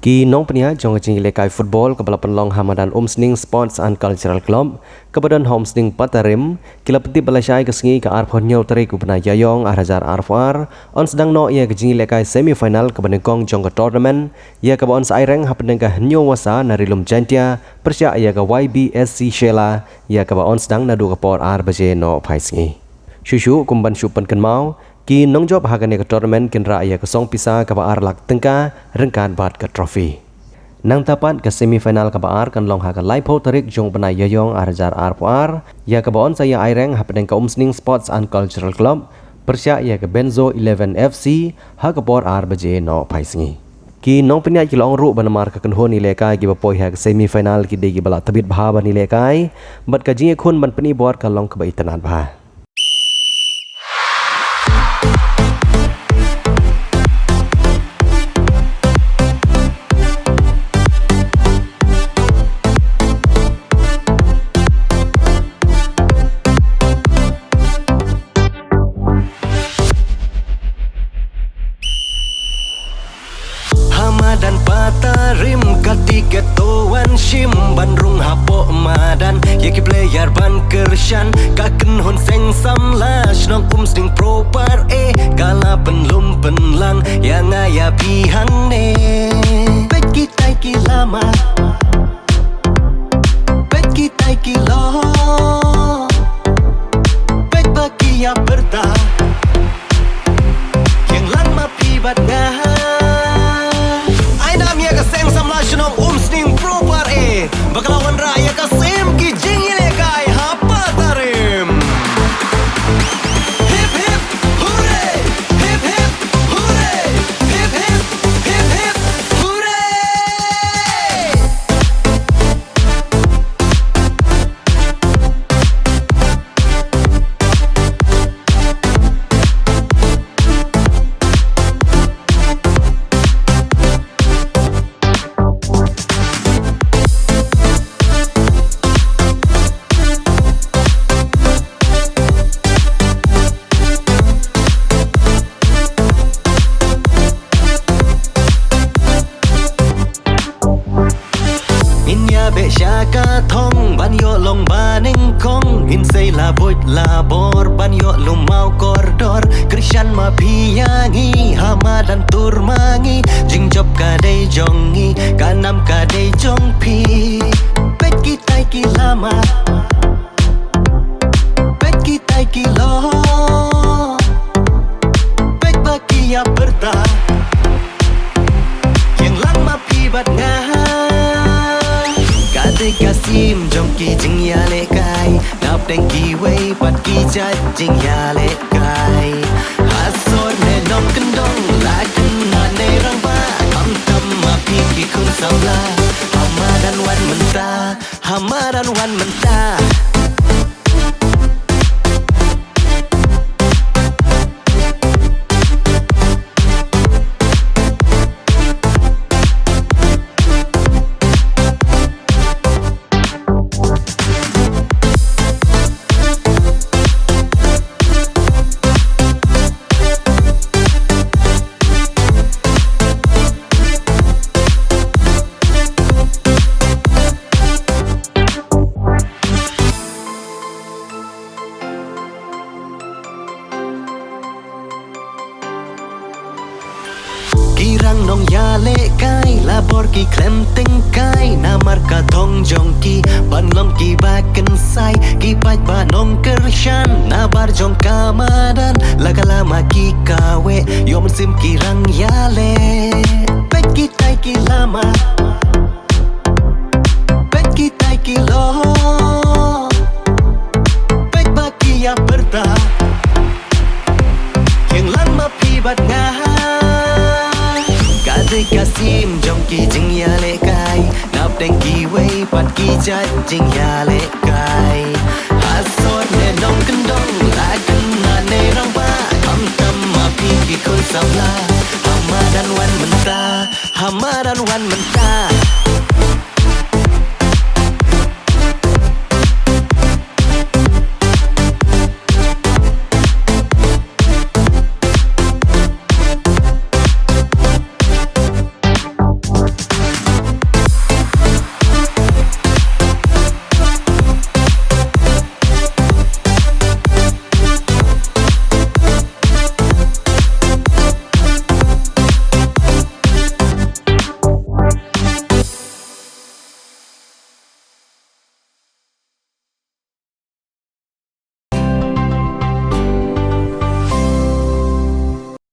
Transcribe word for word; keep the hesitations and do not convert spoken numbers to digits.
Ki nongpynïaid jong ka jingïalehkai football kaba la pynlong ha madan Umsning Sports and Cultural Club kaba don ha Umsning Patarim, ki la pyntip ba lashai ka sngi ka arphew hynñiew tarik u bnai Ïaïong ar hajar arphew ar, yn sdang noh ïa ka jingïalehkai semi final kaba nyngkong jong ka tournament, ïa kaba yn sa aireng hapdeng ka hynñiew wasa na Ri Lum Jaiñtia pyrshah ïa ka Y B S C Shella, ïa kaba yn sdang naduh ka por ar baje noh phai sngi. Shuh shuh kum ban shu pynkynmaw, ki nongjop ha kane ka tournament kin rah ïa ka song pisa kaba ar lak tyngka ryngkat bad ka trophy. Nangta pat ka semi final kaba ar kan long ha ka laiphew tarik jong u bnai Ïaïong ar hajar arphew ar, ïa kaba yn sa ïa aireng hapdeng ka Umsning Sports and Cultural Club pyrshah ïa ka Benzo eleven F C ha ka por ar baje noh phai sngi. Ki nongpynïaid ki la ong ruh ba namar ka kynhun ïalehkai kiba poi ha ka semi final ki dei kiba la tbit bha ban ïalehkai, bad ka jingïakhun ban pyni bor ka long kaba itynnad bha. Ha madan Patarim ka tiket to wan shim ban rung hapoh madan, ïa ki player ban kyrshan. Ka kynhun seng samla shnong Umsning Pro Party ka la pynlum pynlang ïa nga ïa phi hangne. Peit kitai ki lama, peit kitai ki lok, peit ba ki ïa pyrta. Ïeng lang ma phi bad nga. Ai nam ïa ka seng samla shnong Umsning Pro Party ba ka la wanrah ïa ka sim ki jingïalehkai ha Patarim. Hip hip hooray, hip hip hooray, hip hip, hip hip hooray. Ngin ïa beh sha ka thong ban ïoh long ba nyngkong, ngin sei la buit la bor ban ïoh lum maw kordor. Kyrshan ma phi ïa ngi ha madan Turmangi, jingjop ka dei jong ngi, ka nam ka dei jong phi. Peit kitai ki lama, peit kitai ki lok, peit ba ki ïa pyrta. Ïeng lang ma phi bad nga. Ka dei ka sim jong ki jingïalehkai, napdeng kiwei pat ki jait jingïalehkai. Ha sor ne nongkyndong, la kynna ne rangbah, khamtam ma phi ki khun samla. Ha madan wan mynta, ha madan wan mynta. Ki rang nongïalehkai, la bor ki khlem tyngkai, namar ka thong jong ki ban long kiba kynsai. Ki paidbah nongkyrshan na bar jong ka madan, la ka lama ki kaweh, ïoh mynsiem ki rang ïaleh. Peit kitai ki lama, peit kitai ki lok, peit ba ki ïa pyrta. Ïeng lang ma phi bad nga. Ka dei ka sim jong ki jingïalehkai, napdeng kiwei pat ki jait jingïalehkai. Ha sor ne nongkyndong, la kynna ne rangbah, khamtam ma phi ki khun samla. Ha madan wan mynta, ha madan wan mynta.